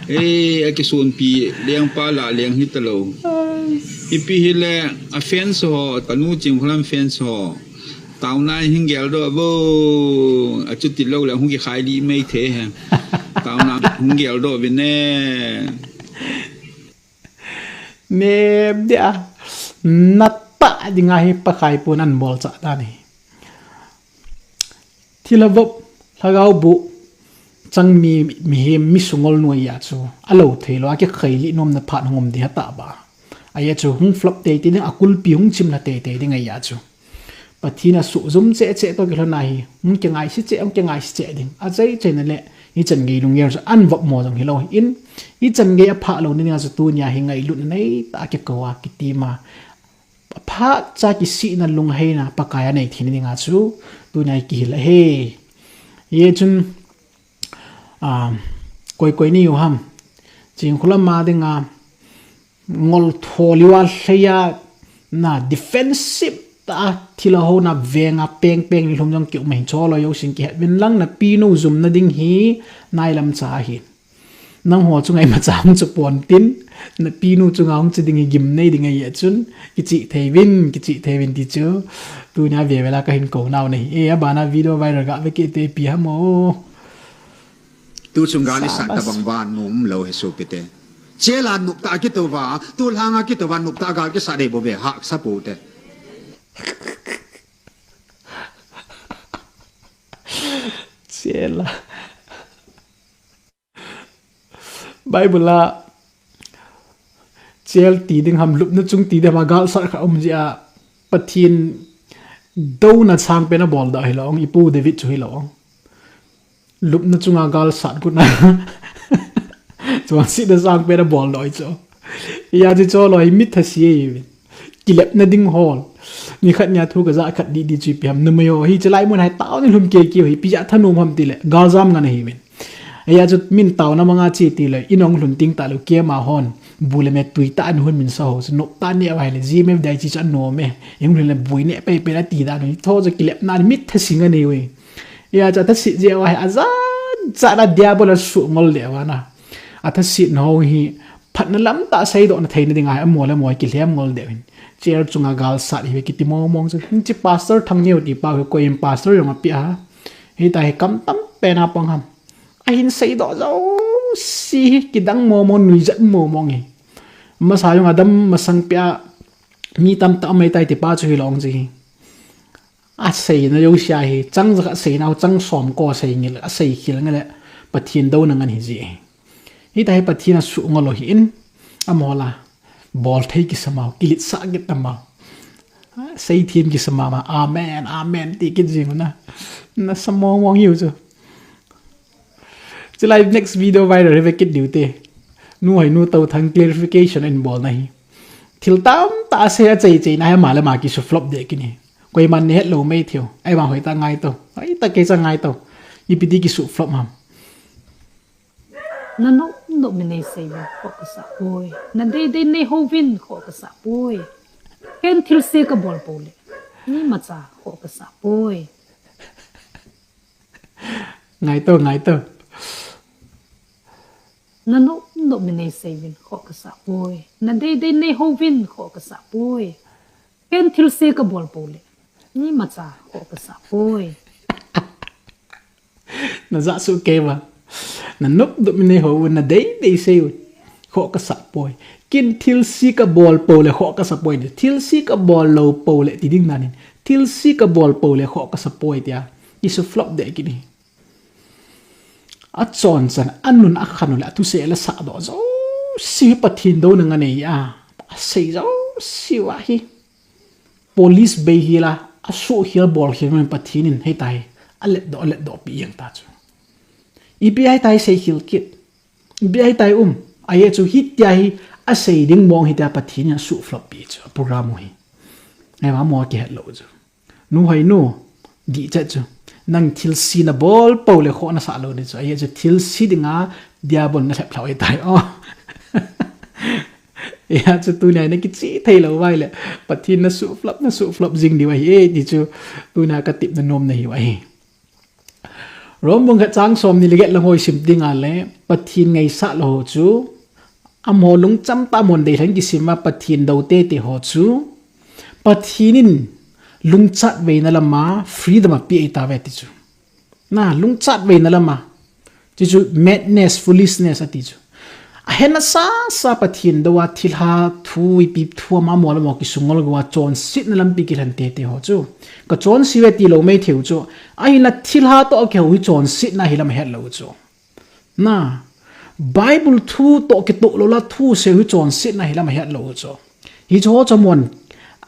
E, akisonpi lengpa lah leng hitalou. Ipi hile a fans ho, kanu Chingkholam fans ho. Taona hin geldoh vo. Achuti lou le hung kikhai lih mai thei e. Taona hung geldoh uvin e. Nem dia. Natah dinga hi Pakai pun abolchah dan ahi. Thilha vop, lhagao boh chang mi, mihem, mi sungolnu ahi a chu, alou theilou a kikhai lih nomna phat hung um ding ahi tah ba. Ahi a chu hung flop teitei ding, akulpi hung chimlha teitei ding ahi a chu. Pathen asuhjum cheh cheh toh kilhon a hi, hung kingaise cheh, hung kingaise cheh ding. Achai chaina le, hichan gei lunggel chu anvop mo jong hilou hin, hichan gei aphah louna dinga chu tunia hi ngailutna neitah a kikou a, kitim a, aphat cha kisihna lungheina Pakai a nei theina dinga chu, tunia hi kihil ahi. Hichun, a, koi koi nahiu ham. Chingkholam a dinga, ngol tho liu a lhei a, na defensive tah a thilha houna venga peng peng ni lhum jong kium ahin, cholo jousen kihet uvin lang, napinu jumna ding hi nailam cha ahi. Nangho chunga imacha hung chu pontin, napinu chunga hung chu ding hi gimnei ding ahi a chun, kichih thei uvin, kichih thei uvin ti chu, tunia ve vela kahin kou nau ahi. E, abana video viral gave kit te ipi ham o. Tu chung gal isat tabang va nom lou hi sopite. Chela nop tah a kitouva, tu lhanga kitouva nop tah a gal kisat dei bou ve, hahsa pou te. Chela. Bible a, chel ti ding ham, lupna chung ti ding ham, a galsat khat um jeh a, Pathen douna sangpen abol doh hilou, ipu David chu hilou. Lupna chunga galsat got na. Chonsetna sangpen abol doh hi chu. Hijeh chun cholo hi mi thase ahi. Kilepna ding hol. Nikhat nia thu kajah khat didi chu ipi ham, numei ho hi chulai mun a hi taona lhum kei kei u hi, ipi jeh a thanom ham tile, galjam ngen ahiuvin. Hijeh chun min taona manga che tile, in ahung lhun teng tahlou, keima hon bu le me tui tah a ana hon min sa ho chu, nop tah a neh uva ahile, G M F D I chi chu anom e, ihung lhun le boi neh pai pai a ti dan u hi, tho chu kilepna a mi thase ngen ahiuve. Hijeh chun athaset jeh uva hi, ajat jat a diabol asuh ngol deh uva na. Athasetna ho hi, phatna lam tah seidohna theina dinga hi, amo le amo kilhem ngol deh u hin. Chel chunga galsat hi kiti mong mong chu. Hiche pastor Thangneo ti pa hi koiyin pastor jong api a. Hitia hi kam tam pen a pang ham. Ahin seidoh jouse hi kidang mong mong, nuijat mong mong hi. Masa jong adam masang pia mi tamtah um ahitai ti pa chu hilou chu hi. Aseina jouse a hi, chang jakhat aseinau, chang som ko asei ngil, asei khel ngil le, Pathen douna ngen ahi ji. Hitia hi Pathen asuh ngol u hi in, amaho la, bol thei kisa mau, kiletsah kit ta mau. Seithem kisa mama, amen, amen, ti kit jing u na. Nasa mong mong hiu chu. Chulai next video viral hi ve kit diu te. Nu hoi nu tou thang clarification in bol na hi. Thil tamtah asei achai chai na hi ama le ama kisu flop deh kit in. Koiman nahet lou mai thei u. Ahivang hoitah ngaito. Hoitah kei cha ngaito. Ipi ti kisu flop ham. Nanop nop mi neisei uvin khoh kasah poi. Nadei dei neiho uvin khoh kasah poi. Ken thilse kabol pou le, imacha khoh kasah poi. Ngaito, ngaito. Nanop nop mi neisei uvin khoh kasah poi. Nadei dei neiho uvin khoh kasah poi. Ken thilse kabol pou le, imacha khoh kasah poi. Na ja su ke ba. Na nup dup mi nei ho na dei dei sei u. Kho ka sa poi. Kin thil si ka bol po le kho ka sa poi ni. Thil si ka bol lo po le ti ding na nin. Thil si ka bol po le kho ka sa poi tia. Isu flop de ki ni. A chon chan, a nun a khan u le, a thusei le sa do zo. Si Pathin do na nga nei a. A sei zo si wa hi. Police bei hi la, a su hi bol hi men Pathin in hei tai. A let do, a let do pi yang ta chu. I pi ai tai sei hil kit. I pi ai tai um. A ye chu hi tia hi, a sei ding mong hi tia Pathin in a su flop pi chu. A program u hi. Ngai ma mo ki het lo chu. Nu hoi nu, di che chu. Nang thil si na bol po le kho na sa lo ni chu. A ye chu thil si ding a, diabol na lhep lhau ai tai. Oh. Ya chu tunia na kichi thei lo vai le. Pathin na su flop, na su flop jing di vai. E, di chu tunia ka tip na nom na hi vai. Rom bung khat chang som ni le get la hoi sim ding a le. Pathin ngai sa lo chu. Amo lungcham ta mon dei thang ki sim a Pathin do te te ho chu. Pathin in lungchat veina lama freedom a pi ai ta ve ti chu. Na, lungchat veina lama. Ti chu madness, foolishness a ti chu. A hena sa sa Pathin do a thilha thu i pi thu ama mo lama ki sungol go a chon sit na lampi ki lhan te te ho chu. Ka chon si ve ti lo mei theu chu. A hina thilha to a ke ho hi chon sit na hi lam het lo chu. Na, Bible thu to ke to lo la thu se hu chon sit na hi lam het lo cho. Hi cho cho mon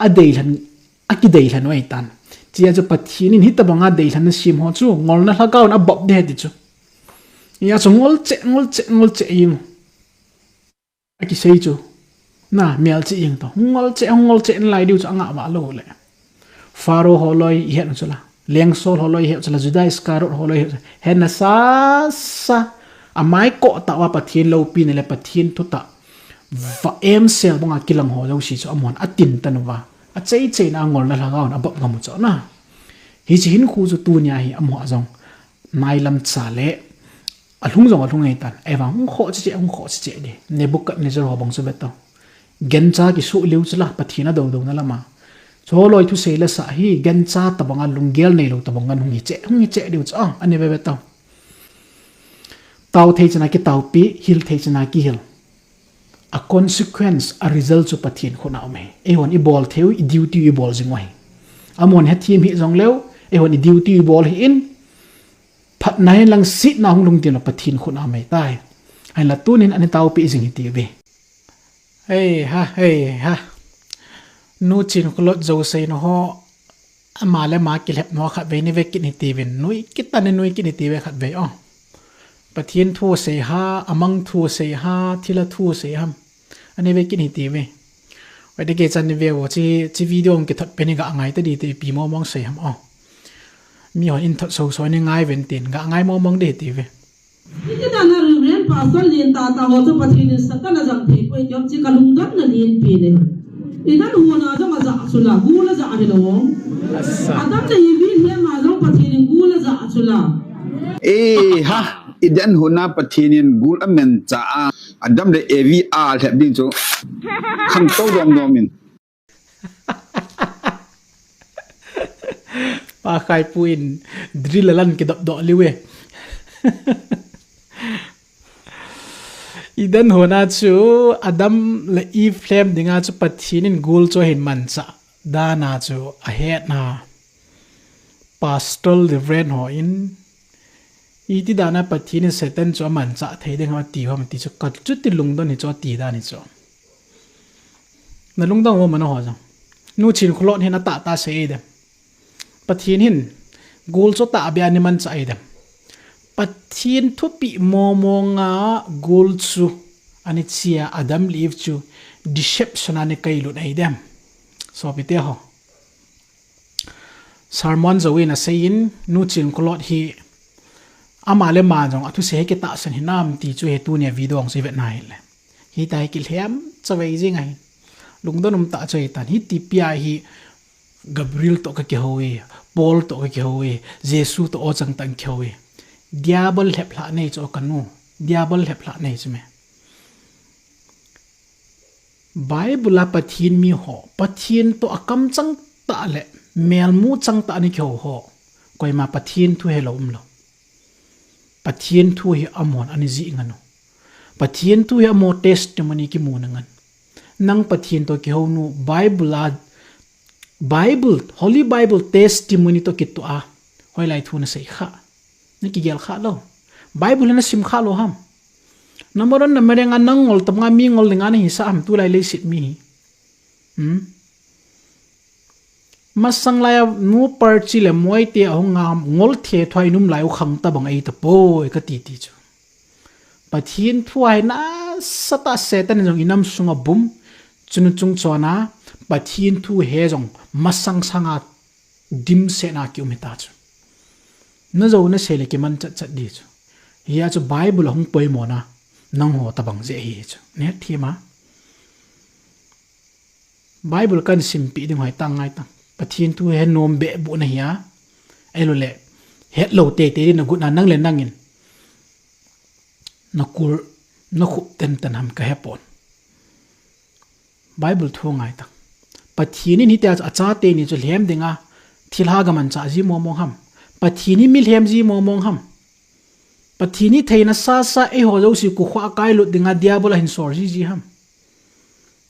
a dei lhan, a ki dei lhan wai tan. Chia cho Pathin in hi ta banga dei lhan na sim ho chu ngol na lhagao na bop de ti chu. Ya cho ngol che, ngol che, ngol che ing. A kisei chu. Na, mial chi ing to. Ngol che, ngol che, nlai diu chu anga va lo le. Pharaoh holoi i het chu la. Lengsol holoi i het chu la. Judas Iscariot holoi i het chu la. Hena sa, sa. A mai ko ta wa Pathin lo pi ne le Pathin thu ta. Va em sel banga kilang ho lo si chu amon a tin ta nu va. A chei chei na ngol na lhagao na bop ngamu cho na. Hi chi hin khu chu tunia hi amo a jong. Nai lam cha le. A lhung jong a lhung ngai tan. Ai vang hung kho che che, hung kho che che di. Nebuchadnezzar ho bang chu ve to. Gencha ki su liu chu la Pathin a do do na lama. Cho loi thu sei la sa hi gencha ta banga lunggel nei lo ta banga hung hi che, hung hi che liu chu a, ani ve ve to. Tau thei chana ki tau pi, hil thei chana ki hil. A consequence, a result chu Pathin khut na um hi. Ei hon i bol theu, i duty i bol jing u hi. Amon he thim hi jong leu, ei hon i duty i bol hi in, Phatna hin lang sitna hung lungdin lo Pathin khut a mei tai. Ahin la tunin ani taupi jing hi ti ve. Hei ha, hei ha. Nu Chin Kholot Zo sei no ho. Ama le ama kilhep no khat ve ni ve kin hi ti vin. Nui kita ni nui kin hi ti ve khat ve o. Pathin thu sei ha, amang thu sei ha, thila thu sei ham. Ani ve kin hi ti ve. Vai de ke chan ni ve o, chi, chi video hung kithot pen ni ga ngai ta di te pi mo mong sei ham o. Mi hon in thot so so ni ngai ven tin, ga ngai mo mong de ti ve. Iti dan a Reverend Pastor Lin tata ho chu Pathin in Satan a jang thei poi ti hom chi ka lungdon na lin pi le. I dan hu na jong a ja chu la, gu la ja hi lo. Asa. Adam le Evi le ma jong Pathin in gu la ja chu la. E ha, i dan hu na Pathin in gul a men cha a, Adam le Evi a lhep ding chu. Khang to dom dom in. Pa khai pu in drill a lan ki dop dop liu e. I dan hu na chu Adam le Eve lhem dinga chu Pathin in gul chu hin man cha. Dan a chu a het na. Pastor Reverend ho in, iti dan a Pathin in Satan chu a man cha thei ding ham ti hom ti chu ka chuti lungdon hi chu ti dan hi chu. Na lungdon mo mana ho jong. Nu Chin Kholot hin a ta ta sei dem. Pathin hin gul chu ta a bia ni man cha ei dem. Pathin thupi mo mo nga gul chu ani chia Adam le Eve chu deception ani kai lut ei dem. Sopite ho. Sermon Zo in a sei in, Nu Chin Kholot hi ama le ama jong a thusei hi kitahsan hinam ti chu hi tunia video hung sei vet na hi le. Hi ta hi kilhem chavei jing ahi. Lungdon um ta chavei tan hi ti pia hi Gabriel to ka kihou e, Paul to ka kihou e, Jesu to o chang tang kihou e. Diabol lhep lha nei chu ka nu. Diabol lhep lha nei chu me. Bible a Pathin mi ho, Pathin to a kam chang ta le, melmu chang ta ni kihou ho, koima Pathin thu he lo um lo. Pathen thu hi amahon ana jih ngan u. Pathen thu hi amaho testimony kimu na ngan. Nang Pathen toh kihou nu Bible a, Bible, Holy Bible testimony toh kitoh a, hoilai thu na sei kha. Na kigel kha lou. Bible na sim kha lou ham. Na maron na mareng a nang ngol tam nga mi ngol ding a na hisa ham tulai leiset mi hi. Hmm? Masang lai a nu parchi le moite ahung ngam ngol the thoi num lai u khang tabang ei tapoi ka ti ti chu. Pathen thu a hi nasatah Satan in jong i nam sunga bum, chunu chungchon a, Pathen thu he jong masang sanga dimset na kium hita chu. Na jou na sei le kiman chat chat di chu. Hia chu Bible a hung poimo na, nangho tabang jeh hi chu. Na hethem a. Bible kan simpi ding hoi tang ngai tang. Pathen thu he nom beh bu na hia. Ei lo le, het lou teitei di na gu na nang le nang in. Na kul, na khup ten ten ham ka hepon. Bible thu ngai tang. Pathen in hitia chu achate ni chu lhem ding a, thilha ga manchah ji mong mong ham. Pathen hi mi lhem ji mong mong ham. Pathen hi theina sasa eiho jouse kukhuh a kai lut ding a diabol a hin sol ji ji ham.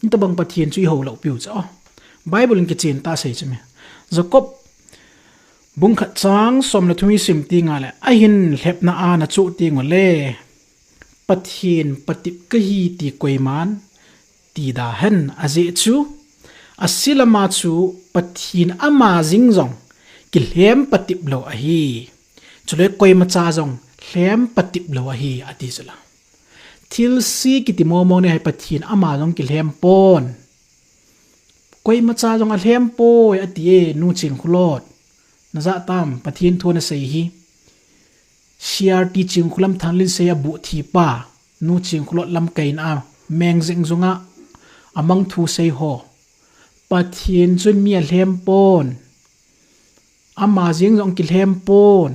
Hitabang Pathen chu i hou lou piu cha. Bible in kichen ta sei chu mi. Jacob bung khat chang som le thum i sim ti nga le, ahin lhepna a na chu ti ngo le, Pathen patep ka hi ti koiman ti da hen a jeh chu, a silama chu Pathen ama jing jong kilhem patep lou ahi. Chule koima cha jong lhem patep lou ahi, ati chu la. Thilse kiti mong mong ni hai Pathen ama jong kilhem pon. Koima cha jong alhem poi, ati e, nu Chingkhulot. Na ja tam, Pathen thu na sei hi. C R T Chingkhulam Thanlin sei a bu thi pa. Nu Chingkhulot lam kain a, meng jeng jong a, amang thu sei ho. Pathen chun mi alhem pon. Ama jing jong kilhem pon.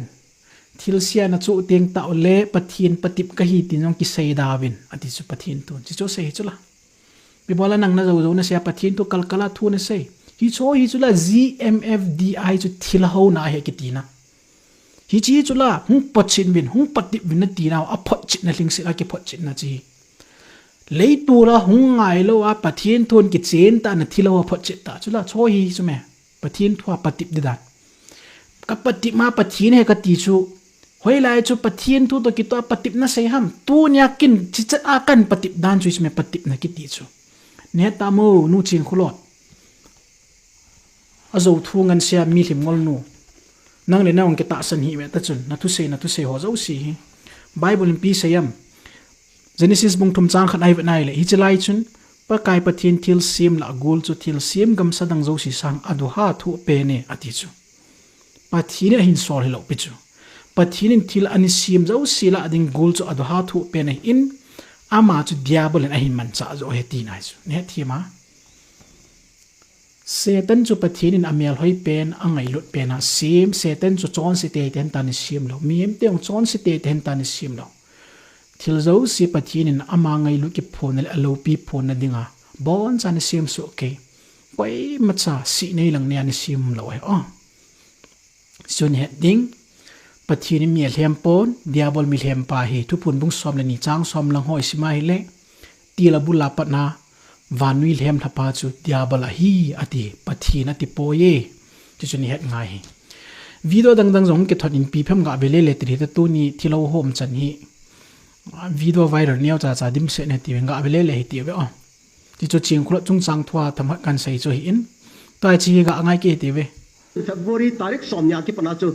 Thilse a na chu teng tah u le Pathen patep ka hi tin jong kisei da uvin. Ati chu Pathen thu. Chi chu sei hi chu la. Bible a nang na jou jou na sei a Pathen thu kal kal a thu na sei. Hi chu hi chu la G M F D I chu thil hou na he kiti na. Hi chi hi chu la hung patep uvin, hung patep uvin na ti na a patep na lhingset a kipatep na chi. Leitu la hung ngai lou a Pathen thun kichen ta na thil hou a patep ta chu la chu hi chu me. Pathen thu a patep di dan. Ka patep ma Pathen he ka ti chu. Hoilai chu Pathen thu toh kitoh a patep na sei ham. Tunia kin chichat a kan patep dan chu isme patep na kiti chu. Ne ta mo nu Chingkhulot. A jou thu ngan sia mi lhim ngol nu. Nang le nang kitahsan hi me ta chun. Na thusei, na thusei ho jouse hi. Bible in ipi sei am. Genesis bung thum chang khat ai ve nai le, hichi lai chun, Pakai Pathen thilsem lah gul chu thilsem gamsa dang jouse sang a duha thu pen e, ati chu. Pathen in ahin sol hilou pi chu. Pathen in thil ana sem jouse lah ding gul chu a duha thu pen e in, ama chu diabol in ahin manchah jo he ti nai chu. Ne thima. Satan chu Pathen in amel hoi pen, angailut pen a sem, Satan chu chonse teitei hen ta ni sem lou. Mihem te jong chonse teitei hen ta ni sem lou. Thil jouse Pathen in ama ngailut kiphonna le alopi phonna dinga boncha ni sem soh kei. Koima cha sih nei lang nei a ni sem lou ahi. Oh. Sun het ding. Pathen in mi alhem pon, diabol mi lhem pa hi. Thuphon bung som le ni chang som lang ho isim a hile. Til a bul a pat na, vannoi lhem lhapa chu diabol ahi, ati, Pathen ati poi e. Chu chu ni het ngai hi. Video dang dang jong kithot in ipi phem ga ve le le ti ta tuni thilhou hom chan hi. Video viral neo cha cha dimset ne ti ve ga ve le le hi ti ve o. Ti chu Chingkhulot chungchang thua themkhat kan sei chu hi in. Tua chi hi ga ngai kit ti ve. February tarik som ni a kipat na chu.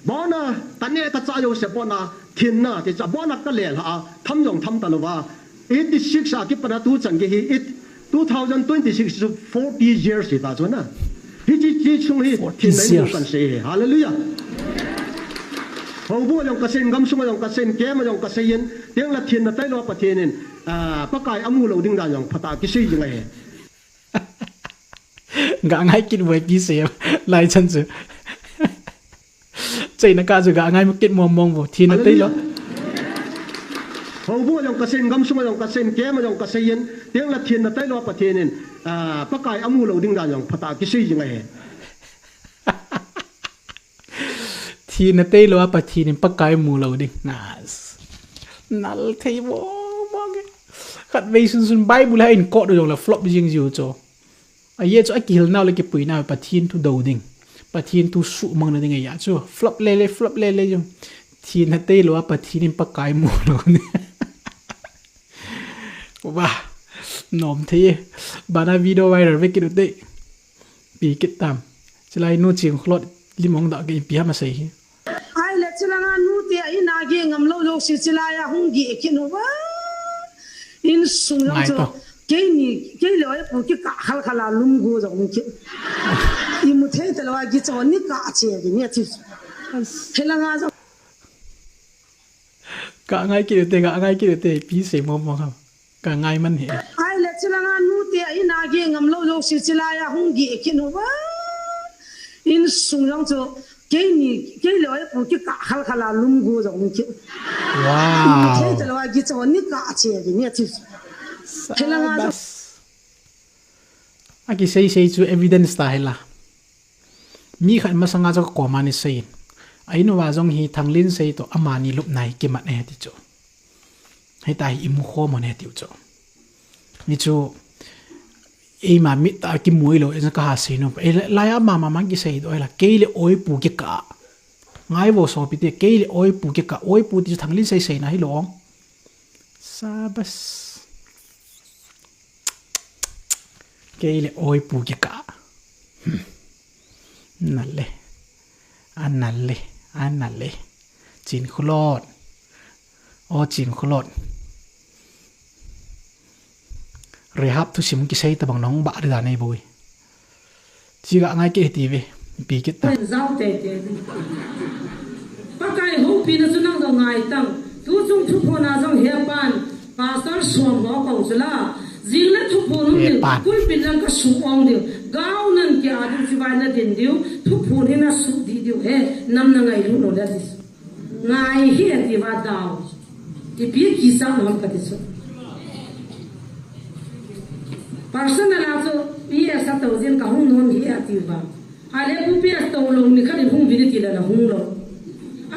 Abona, tane ta cha jouse abona, thinna, ti chu abona ka lel ha, tham jong tham ta lou va. Eighty six a kipat na tu chan gei hi, it, two thousand twenty-six chu forty years hi ta chu na. Hichi, chi chung hi, forty thinna in years. Kan sei hi. Hallelujah. Houbung a jong ka sei in, gamsung a jong ka sei in, kem a jong ka sei in, teng la thinna tailou a Pathen in, ah, Pakai amu lou ding dan jong phatah a kisei jing ahi. Ga ngai kit uve ipi sei em. Lai chan chu. Cheina kah chu ga ngai mu kit mong mong vo. Thinna tailou. Hallelujah. Houbung a jong ka sei in, gamsung a jong ka sei in, kem a jong ka sei in, teng la thinna tailou a Pathen in, ah, Pakai amu lou ding dan jong phatah a kisei jing ahi. Pathen na tei lou a, Pathen in Pakai mu lou ding. Nas. Nal thei mo, mo ke. Khat vei sunsun Bible a in quote jong le flop jing jiu chu. A ye chu a kihil nau le kipui nau Pathen thu do ding. Pathen thu suhmang na ding a ya chu. Flop le le, flop le le jong. Pathen na tei lou a, Pathen in Pakai mu lou ding. Uba. Nom thei. Bana video viral ve kit u te. Pi kit tam. Chilai nu ching khlot lim hong da ke pi ham a sei hi. Ai le chilanga nu te a ina ge ngam lou lou si chilai a hung ge kit nu ba. In sung long chu. Keini, kei le oi pu kikah khal khal a lum gu jong kit. I mu thei ta lou a gi chu ni kah che gi ni a chi. Helanga jong. Ka ngai kit u te, ka ngai kit u te, pi sei mo mo ham. Ka ngai man hi. Ai le chilanga nu te a ina ge ngam lou lou si chilai a hung ge kit nu ba. In sung long chu keini, kei le oi pu kikah khal khal a lum gu jong kit. Wow. Thei ta lou a gi chu ni kah che gi ni a chi. Helanga jong. A kisei sei chu evidence ta hela. Mi khat masanga chu ka koma ni sei in. A in uva jong hi Thanglinsei to amani lupna hi kimat e ti chu. Heta hi i mu khom u ne tiu chu. Ni chu, eima mit ta kimu i lou, e ka ha sei nom. E lai a mama man kisei do la, kei le oi pu kikah. Ngai vo sopi te, kei le oi pu kikah, oi pu ti chu Thanglinsei sei na hi lou. Sabas. Kei le oi pu kikah. Hmm. Nale. A nale. A nale. Chin khulot. O chin khulot. Rehab thusim kisei tabang nong ba ri da nei boi. Chi ga ngai ke ti ve. Pi kit ta. Zau te te. Pakai houpi na chu nang jong ngai tang. Tu chung thuphon a jong he pan. Pastor suam ho kau chu la. Jing le thuphon um ding. Pulpit lang ka su ong ding. Gau nan ke a ding chivai na din diu. Thuphon hi na su di diu he. Nam na ngailu lou le ti. Ngai hi a ti va dau. Ipi kisa nom ka ti chu. Personal a chu, P S a to jin ka hung nom hi a ti va. Ale pu P S to lou ni khat in hung vi ti la la hung lou.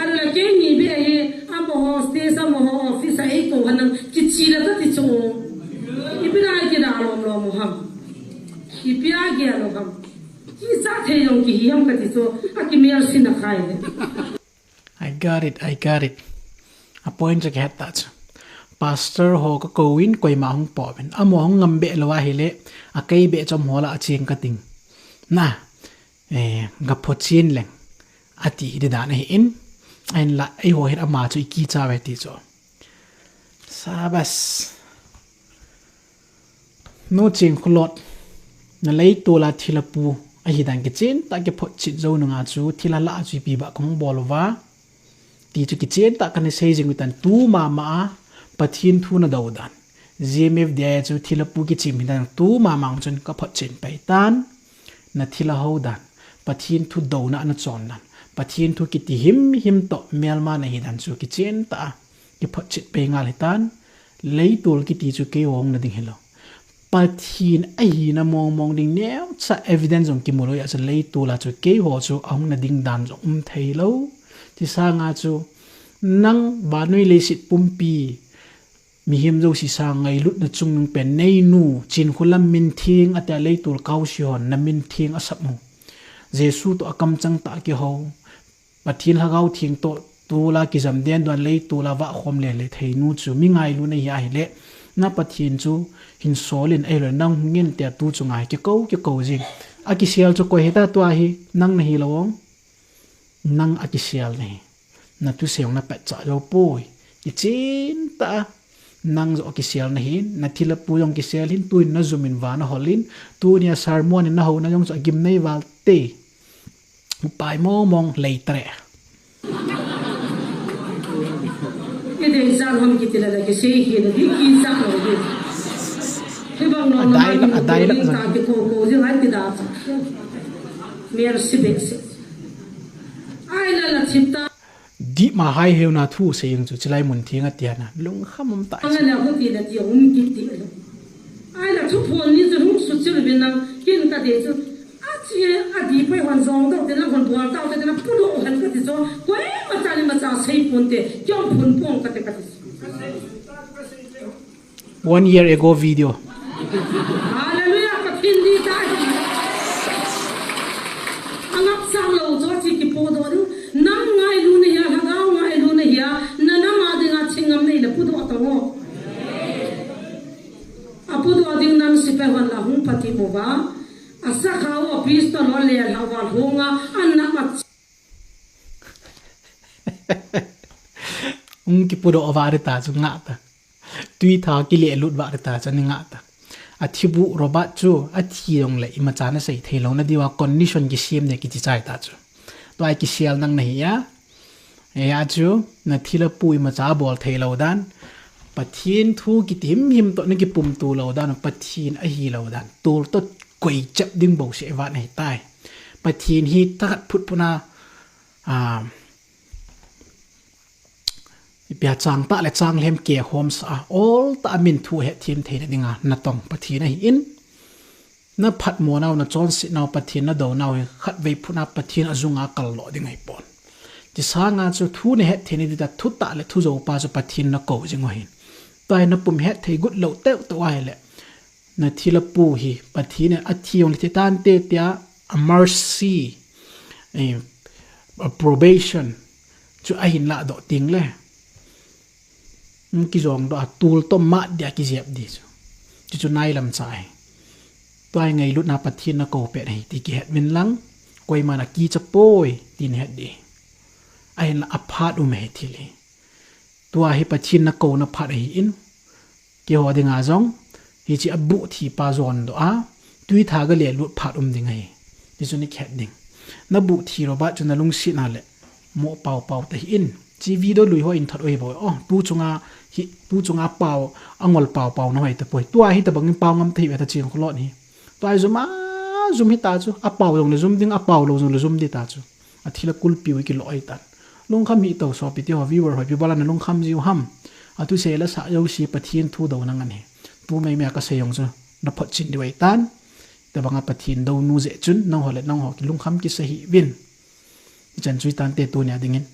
Ala keini be hi, amaho station, amaho office a ei ko hanan kichi la ka ti chu. Ipi na ki da lom lom ham. Ipi a ge lou ham. Kisa thei jong ki hi ham ka ti chu. A ki mer sin a khai le. I got it, I got it. A point chu ka het ta chu. Pastor ho ka kou in koima hung po ven. Amaho hung ngam be lou a hile, a kei be chom ho la a ching ka ting. Na, eh, ga pho chin leng. A ti hi dan ahi in. Ahin la, eiho hin ama chu i kicha ve ti chu. Sabas. Nu ching khulot. Na leitol a thilha pu. Ahi dan kichen tah kiphotchet jou nunga chu thilha lah a chu ipi ba kong bol uva. Ti chu kichen tah kana sei jing u tan tu mama a. Pathen thu na do dan. G M F D I chu thilha pu kichim hi dan tu mama chun ka photchen pai tan. Na thilha ho dan. Pathen thu dona na chon dan. Pathen thu kiti him him to melma na hi dan chu kichen tah a. Kiphotchet pai ngal hitan, leitol kiti chu kei hung na ding hilou. Pathen ahina mong mong ding neocha evidence jong kimu lou a chu leitol a chu kei ho chu ahung na ding dan jong um thei lou. Ti sanga chu nang vannoi leiset pumpi mihem jouse sang ngailutna chungnung pen neinu, Chinkholam mintheng ati a leitol kaosi hon na mintheng asap u. Jesu to akamchang tah a kihou. Pathen Lhagao Theng toh tol a kijam den dan leitol a vah khom le le thei nu chu mi ngailutna hi ahile, na Pathen chu hin sol in ahilou le nang hung in tia tu chu ngai kikou kikou jing. Akisel chu koi hita tua hi nang na hilou ong. Nang akisel na hi. Na thusei jong na pet cha jou poi. Kichen tah a nang jong akisel na hin, na thilha pu jong kisel hin, tuin na jum in van ahol in, tunia sermon in na houna jong chu agim nei val te. Upai mong mong lei tare. Idei sa ham kiti la la kisei hi la di kisa lo di. Hibang lo na adai la, adai la, ta ki ko ko jing hai ti da. Mer si be si. Ai la la thip ta. Dima hai heu na thu sei jing chu chilai mun theng a tia na. Lungkham um ta. Anga la ho ti la ti um kiti lo. Ai la thuphon ni chu hung su chil bin na kin ka de chu. Chi a di pai hon jong dau te na hon bual tau te na pudo hal ka ti cho. Koi ma cha ni ma cha sei pon te. Kyong phun pon ka te ka ti. One year ago video. Hallelujah, Pathen di tai. Angap sang lo cho chi kipudo du. Nam ngailu na hia, Lhagao ngailu na hia, na nam a dinga thingam nei le pudo tang o. Apudo ding nam sipai hon la hung pati mo va. Asakha u a pistol o le hla va hunga an na ma. Hung kipudo va ri ta chu nga ta. Tui tha kile lut va ri ta chu ni nga ta. A thi bu Robert chu a thi dong le ima cha na sei thei lo na diwa condition ki siam ne ki ti chai ta chu. Tua ki sial nang na hi ya. E a chu na thila pu ima cha bol thei lo dan. Pathen thu ki ti him him to na ki pum tu lo dan. Pathen a hi lo dan. Tul to koi chep ding bo se va na hi tai. Pathen hi ta khat phut phuna. A, Ipia chang ta le chang lhem ke hom sa a, ol ta a min thu het thim thei na dinga na tong Pathen ahi in. Na phat mo nau, na chon si nau Pathen, na do nau hi khat vei phuna Pathen a zunga kal lo ding ahi pon. Ti sanga chu thu ne het thei ni ta thu ta le thu zo pa chu Pathen na ko jing ahin. Tai na pum het thei gut lo teu teu ai le. Na thila pu hi Pathen in a thi ong le thi tan te tia a mercy, eh, a probation chu a hin la do ting le. Ki zong do a tul to ma dia ki zep di chu. Chu chu nai lam cha ai. Tua ngai lut na Pathen na ko pe nei ti ki het min lang. Koi ma na ki cha poi ti ne het di. A hin la a phat um he thili. Tua hi Pathen na ko na phat ahi in. Keiho dinga zong, hichi a buh thi pa zon do a, tui tha ga le lut phat um ding ahi. Ti chu ni khet ding. Na buh thi Robert chu na lungsi na le, mo pau pau ta hi in. Chi video lui ho in thot oi bo. Oh, pu chunga, hi, pu chunga pau, angol pau pau na hoi ta poi. Tua hi ta bangin pau ngam ta hi ve ta ching kholon hi. Tua hi zum a, zum hi ta chu. A pau zong le zum ding, a pau lo zong le zum di ta chu. A thila kulpiu i kilo ai tan. Lungkham hi to sopi ti ho viewer hoi pi bala na lungkham jiu ham. A tu se la sa yo si Pathen thu do na ngan he. Tu mai mai ka se yong chu na phot chin di wai tan. Ta banga Pathen do nu je chun nang ho le nang ho ki lungkham ki sa hi vin. Chan chui tan te tu nia dingin.